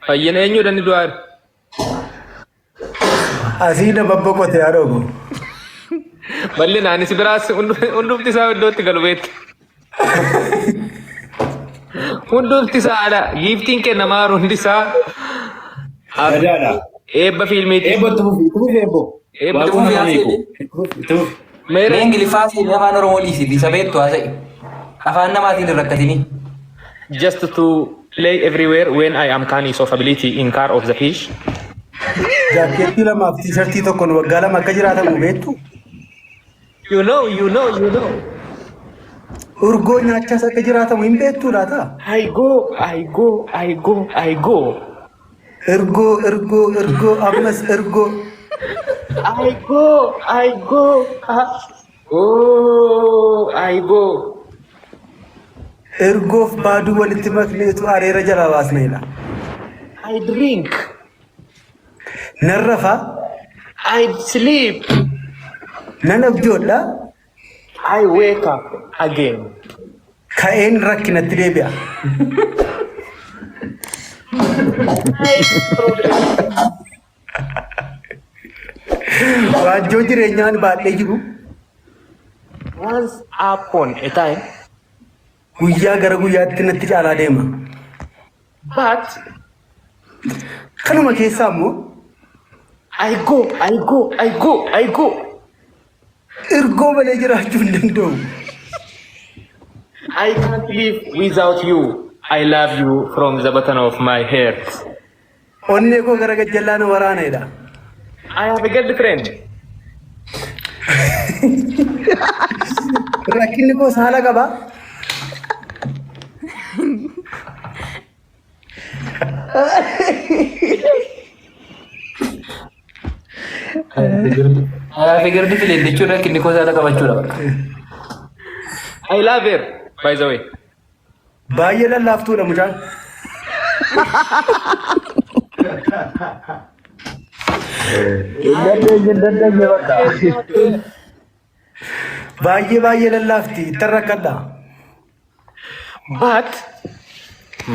Fayyina eenyudha inni du'aa jiru? Asii nama boqote haadha koo. Bal'inaan si biraas hundumti isaa iddootti galu beektu. Hundumti isaa ala giiftiin kennamaa jiru hundi isaa Gadaadha. eebba fiilmiiti. Eebbo itti fufi, itti fufi eebbo. Eebbo Waaquma itti fufi. namaa hiiku. Itti fufi, itti fufi. Meera Mee Ingiliffaa seenee afaan Oromoo dhiisiti isa beektu haasa'i. Afaan namaatiin hin rakkatinii. Just to play everywhere when I am can is of ability in car of the fish. Jaakkeettii lamaaf tiishartii tokkoon waggaa lama akka jiraatamu beektu. You know, you know, you know. Urgoo nyaachaas akka jiraatamu hin beektuu laata? I go, I go, I go, I go. Ergoo, ergoo, ergoo, ammas ergoo. I go, I go. Oh, I go. Ergoof baaduu walitti makneetu areera jalaa baasneedha. I drink. Nan rafa, I sleep. nan abjoodha, I wake up again. ka'een rakkinatti deebi'a. Waajjoo jireenyaan baadhee jiru Once upon a time, guyyaa gara guyyaatti natti caalaa deema. but Kanuma keessaa immoo I go, I go, I go, I go. ergoo malee jiraachuu hin danda'u. I can't live without you. I love you from the bottom of my heart. Onnee koo gara gajjallaa na waraanedha. I have a girlfriend. Rakkinni koo saala qaba. Fi girdi fileen jechuun rakkinni koo saala qabachuudha bakka. I love her, by the way. Baay'ee lallaaftuudha mucaan. Hin dandeenye hin dandeenye bakka. Baay'ee baay'ee lallaafti. Ittan rakkadha. But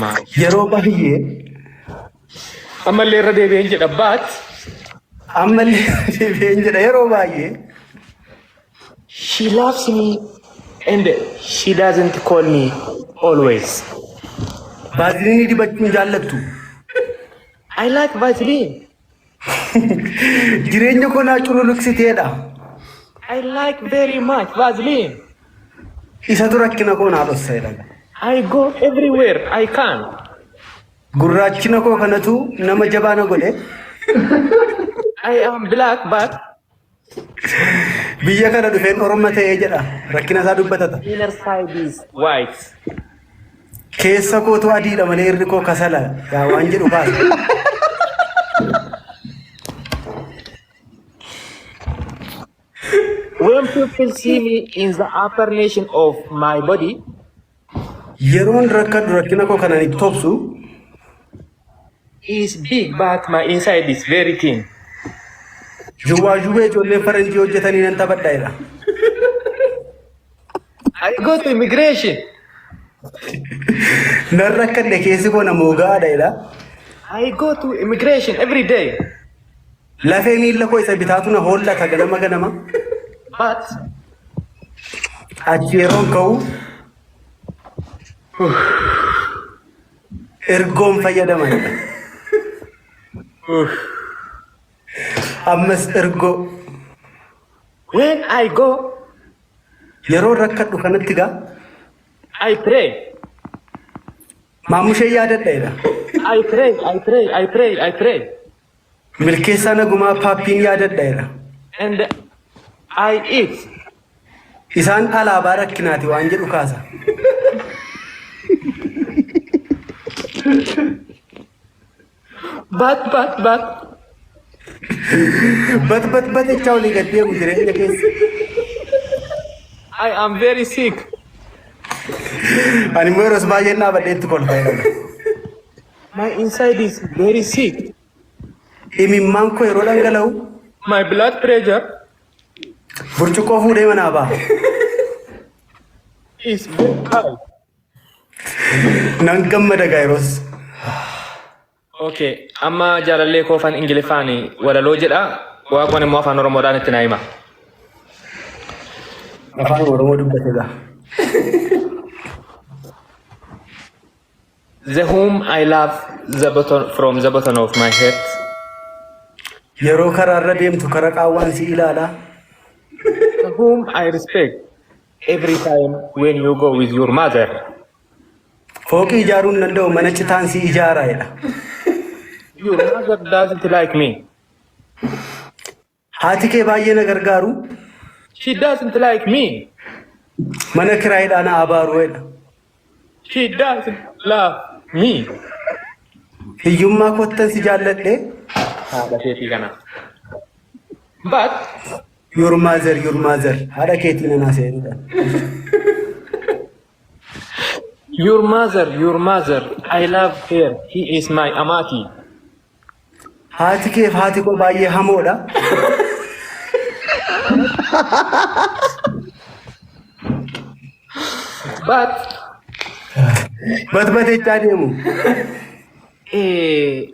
my Yeroo baay'ee ammallee irra deebi'een jedha but ammallee deebi'een jedha yeroo baay'ee she loves me and she doesn't call me always. Vaaziliinii dibachuu hin jaallattu. I like Vaseline. Jireenya koo naa cululuqsiteedha. I like very much Vaseline. Isatu rakkina koo naa dhosseedha. I go everywhere I can. Gurraachina koo kanatu nama jabaa na godhe. I am black but Biyya kana dhufeen orma ta'ee jedha. Rakkina isaa dubbatata. inner side is white. Keessa kootu adiidha malee irri koo kasala. Yaa waan jedhu kaasa. When people see me in the upper nation of my body, Yeroon rakkadhu rakkina koo kanan itti obsu is big but my inside is very thin. Juwwaa juwwee ijoolleen faranjii hojjetanii nan taphadha jedha. I go to immigration. Nan rakkadhe keessi koo na moogaadha jedha. I go to immigration every day. Lafee miilla koo isa bitaatu na hollata ganama ganama. But Achi yeroon ka'u ergoon fayyadaman. Ammas ergoo. When I go, Yeroo rakkadhu kanatti gaa I pray. Maamushee yaadadha jedha. I pray, I pray, I pray, I pray. Milkeessaa Nagumaa Paappiin yaadadha jedha. And I eat. Isaan alaabaa rakkinaati waan jedhu kaasa. But, but, but. Bat bat bat jechaa olii gad deemu jireenya keessa. I am very sick. Ani immoo yeroos baay'een dhaabadhee itti kolfa jedhama. My inside is very sick. Imimmaan koo yeroo dhangala'u My blood pressure burcuqqoo fuudhee manaa ba'a. is very high. Nan gammada gaayiroos. Okay, amma jaalallee koofan Ingiliffaan walaloo jedha. Waaqoon immoo afaan Oromoodhaan itti naa hima. Afaan Oromoo dubbate gaa. The whom I love the bottom, from the bottom of my heart. Yeroo karaarra deemtu kara qaawwaan si ilaala. The whom I respect every time when you go with your mother. Fooqii ijaaruu hin danda'u mana citaan si ijaaraa jedha. Your mother doesn't like me. Haati kee baay'ee na gargaaru She doesn't like me. mana kiraayiidhaan na abaaru jedha. She doesn't love me. Hiyyummaa kottan si jaalladhe Haadha keetii kana. But your mother your mother haadha keetii na naasee your mother, I love her. He is my amati. Haati keef haati koo baay'ee hamoodha. But Batbatechaa deemu. eh,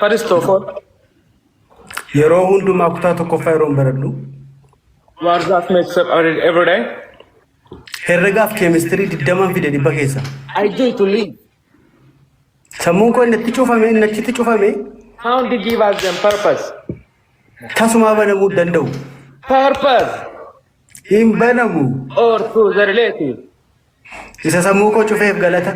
first of all, Yeroo hundumaa kutaa tokkoffaa yeroon baradhu Warzaaf makes up every day. herregaaf keemistirii digdaman fide dhibba keessa. I joy to live. Sammuun koo inni itti cufame inni achitti cufame How to give us them purpose? tasumaa banamuu hin danda'u. Purpose Hin banamu. or to the relative. Isa sammuu koo cufeef galata.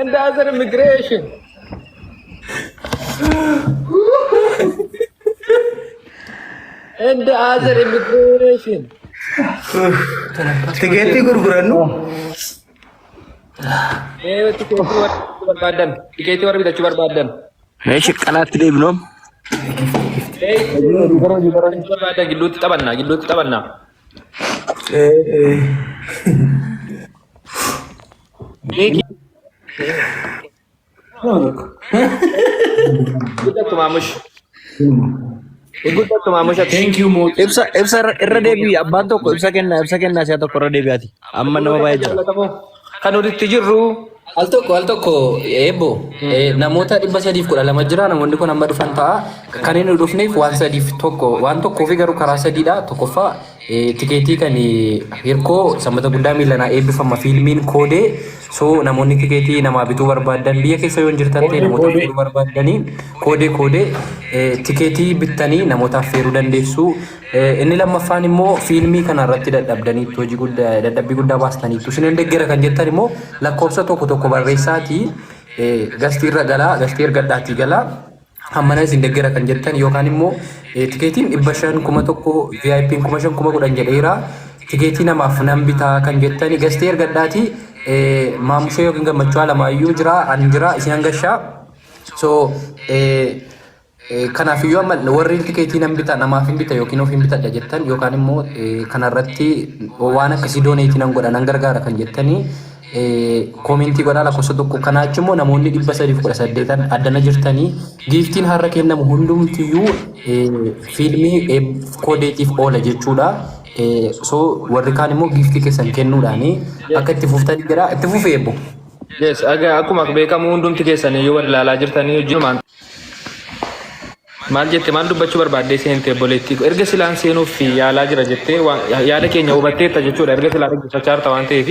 And the other immigration. And the other immigration. Tikeettii gurgurannu Eh, tikeetii warra barbaadan. Tikeetii warra bitachuu barbaadan. Meeshaa qalaatti deebinoom. Eh, bitachuu barbaadan gidduutti taphannaa, gidduutti taphannaa. Miiki. Guddattu maamush. Guddattu maamush ati. Thank you mootii. Ibsa ibsa irra deebi'i abbaan tokko ibsa kennaa ibsa kennaa si'a tokko irra deebi'aati. Amma nama baay'ee jira. Kan nuti jirru Al tokko eebbo namoota 312 jira namoonni kun amma dhufan ta'a kan inni dhufneef waan sadiif tokko waan tokkoo fi garuu karaa sadiidha tokkoffaa tikeetii kan hirkoo sanbata guddaa miilanaa eebbifama fiilmiin koodee so namoonni tikeetii namaa bituu barbaadan biyya keessa yoo hin jirtan ta'e namoota feeruu barbaadanii koodee koodee tikeetii bittanii namootaaf feeruu dandeessu. Inni lammaffaan immoo fiilmii kana irratti dadhabdaniitu hojii guddaa dadhabbii guddaa baastaniitu isin deeggera kan jettan immoo lakkoofsa tokko tokko barreessaatii gastii irra galaa gastii ergadhaatii galaa hammana isin deeggera kan jettan yookaan immoo tikeetiin 500 1000 VIP'n 5000 10,000 jedheera tikeetii namaaf nan bitaa kan jettani gastii ergadhaatii maamushee yookiin gammachuu alamaayyuu jira an jira isin hangashaa so Kanaafiyyuu amma warri tikeetii nan bita namaaf hin bita yookiin of hin bitadha jettan yookaan immoo kanarratti waan akkasii dooneetii nan godha nan gargaara kan jettanii koomentii godhaa lakkoofsa tokko kanaa achi immoo namoonni 318 addana jirtanii giiftiin har'a kennamu hundumtiyyuu fiilmii koodeetiif oola jechuudha. So warri kaan immoo giiftii keessan kennuudhaani akka itti fuftanii jira itti fufee eebbo. Yes, aga akkuma beekamu hundumti keessan iyyuu wal ilaalaa jirtanii hojiinumaan maal jette maal dubbachuu barbaaddee seente obboleettii erga silaan seenuuf yaalaa jira jettee yaada keenya hubatteetta jechuudha erga silaa dhaggeeffachaa jirta waan ta'eef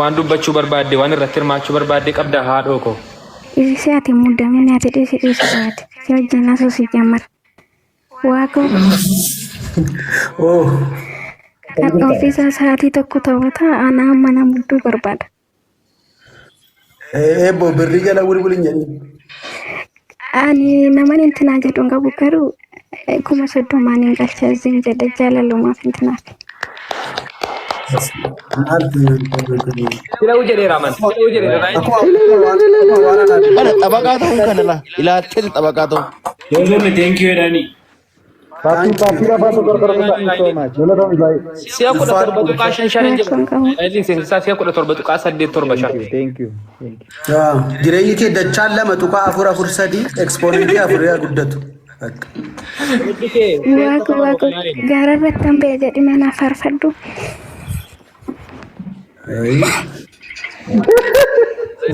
waan dubbachuu barbaadde waan irratti hirmaachuu barbaadde qabda haadhoo koo. Dhiisi ati muddamini ati dhiisi dhiisi ati si wajjin haasoo si jammar. Waaqoo Oh, kan ofiisaa sa'aatii tokko taphata ana amma na mudduu barbaada. eebbo birrii jala wulwul hin jedhin. Ani naman intinaa jedhu hin qabu garuu 30,000 hin galcha zin jedhe jaalalumaaf intinaaf. Maaltu Sila'uu jedheera aman. Sila'uu jedheera. Akkuma waan anaa Kana xabaqaa ta'uu kana la ilaaltee xabaqaa ta'uu. Doozonni thank you jedhanii. Paapii paapii lafaa tokko thank you so much. Galatoomi baay'ee. Si'a 17.55 hin Rakkoon jedhu. qabu. Daa'ileen seensisaa si'a 17.875. Thank you. Thank you. Jireenyi kee dachaan 2.443 ekspoonentii afurii haa guddatu. Bakka. Hojii kee Waaqo waaqo gaara irratti han ba'e jedhi manaa faarfadhu.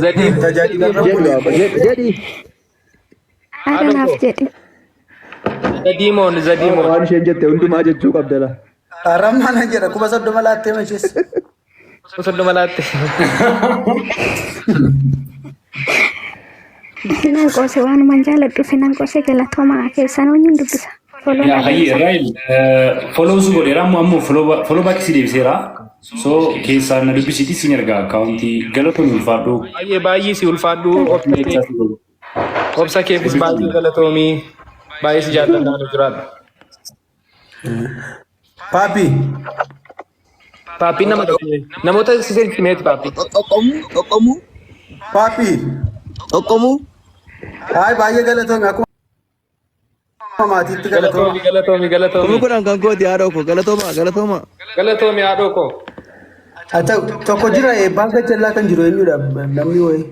Zadii Tajaajila irra Jedhi bulee. baaba jedhi jedhi. Aranaaf jedhi. Zadiimoon zadiimoon. Waan isheen jette hundumaa jechuu qabda la. Harammaa nan jedha 30,000 laattee machees. 30 laatte. Nan qoose waanuman jaaladhuuf nan qoose galatoomaa keessan eenyuun dubbisa. Follow Yaa na hayyi deebisa. Raayil follow su godheera ammoo ammoo follow back si deebiseera. So keessaan na dubbisiiti siin ergaa akkaawuntii galatoon ulfaadhu. Baay'ee baay'ee si ulfaadhu obsa keefis baay'ee galatoomii baay'ee si jaalladha nu jiraadhu. Papi. Paappiin nama namoota si sirriitti paappi. Xoqqomu xoqqomu Papi. xoqqomu. Hayi baay'ee galatoomi akkuma maatiitti galatooma. Galatoomi galatoomi Kuma galatoomi kudhan kan kooti haadha koo galatooma galatooma. galatoomi haadhoo koo. Haa ta'u tokko jira eebbaan gajjallaa kan jiru eenyudha namni wayii.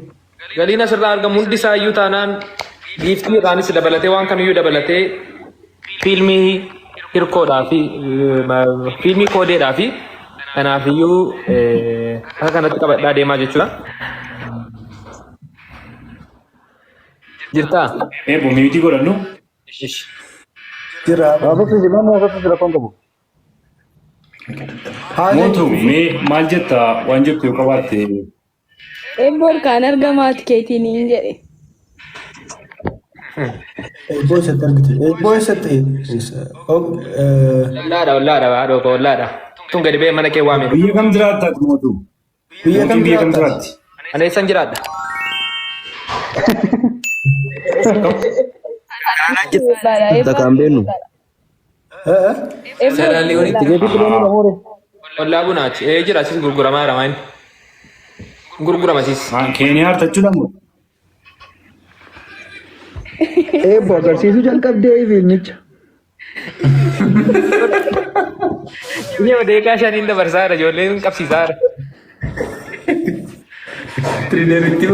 Galiin asirraa argamu hundi isaa iyyuu taanaan giiftiidhaanis dabalatee waan kamiyyuu dabalatee fiilmii hirkoodhaa fi fiilmii koodeedhaa fi kanaafiyyuu akka kanatti qabadhaa deemaa jechuudha. Jirtaa? Eebbo mute godhannu. Ish. Jira. Haasofsiisi mamma haasofsiisi rakkoon qabu. Haala Mootu mee maal jetta waan jettu yoo qabaatte. Eebboon kan argamaa tikeetiin hin jedhe. Eebboo eessatti argite? Eebboo eessatti? Ollaadha ollaadha haadhoo koo ollaadha. Tun gadi ba'ee mana kee waame. Biyya kam jiraatta ati mootu? Biyya kam Mootiin biyya kam jiraatta? jiraatti? Ani eessan jiraadha? Jirta kan beennu. Seeraan Liyoonitti. Tikeetii pileeniidha moore. Ollaa bunaati. Ee jira asis gurguramaa jira maayini. Gurgurama asis. Keeniyaa artachuudha moo? Eebbo agarsiisuu jalqabdee fiilmicha. Yoo deekaa shaniin dabarsaa jira ijoolleen qabsiisaa jira. Tiriileeritti.